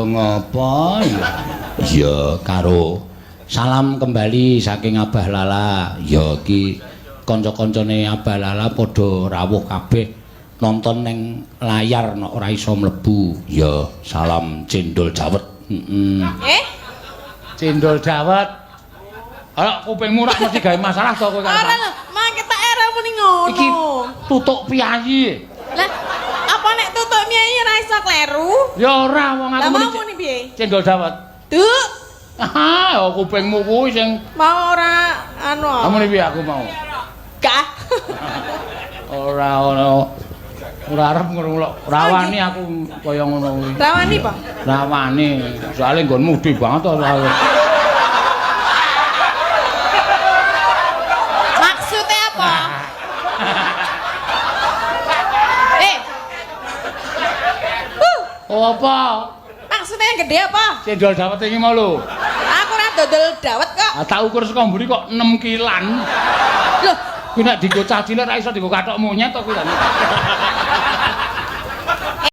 Ngopo ya? Ya karo salam kembali saking Abah Lala. Ya iki kanca-kancane Abah Lala padha rawuh kabeh nonton ning layar nek ora iso mlebu. Ya salam cendol dawet. Heeh. Eh? Cendol dawet. Ora kupingmu rak mesti gawe masalah to kowe. Ora lho, mangke tak era muni ngono. Iki tutuk piyayi. Lah, apa nek tutuk piyayi ora iso kleru? Ya ora wong aku Lah mau muni piye? Cendol dawet. Duk. Ah, ya kupingmu kuwi sing mau ora anu. Muni piye aku mau? Gak. Ora ono. Ora arep ngono lho. Rawani aku kaya ngono kuwi. Rawani apa? Rawani. Soale nggonmu gedhe banget to soale. Maksudnya apa? Eh. Oh, apa? Maksudnya yang gede apa? Cendol dawet iki mau lho. Aku ora dodol dawet kok. Ah, tak ukur saka mburi kok 6 kilan. Loh, Kuwi nek dienggo cah cilik ora iso dienggo kathok monyet to kuwi.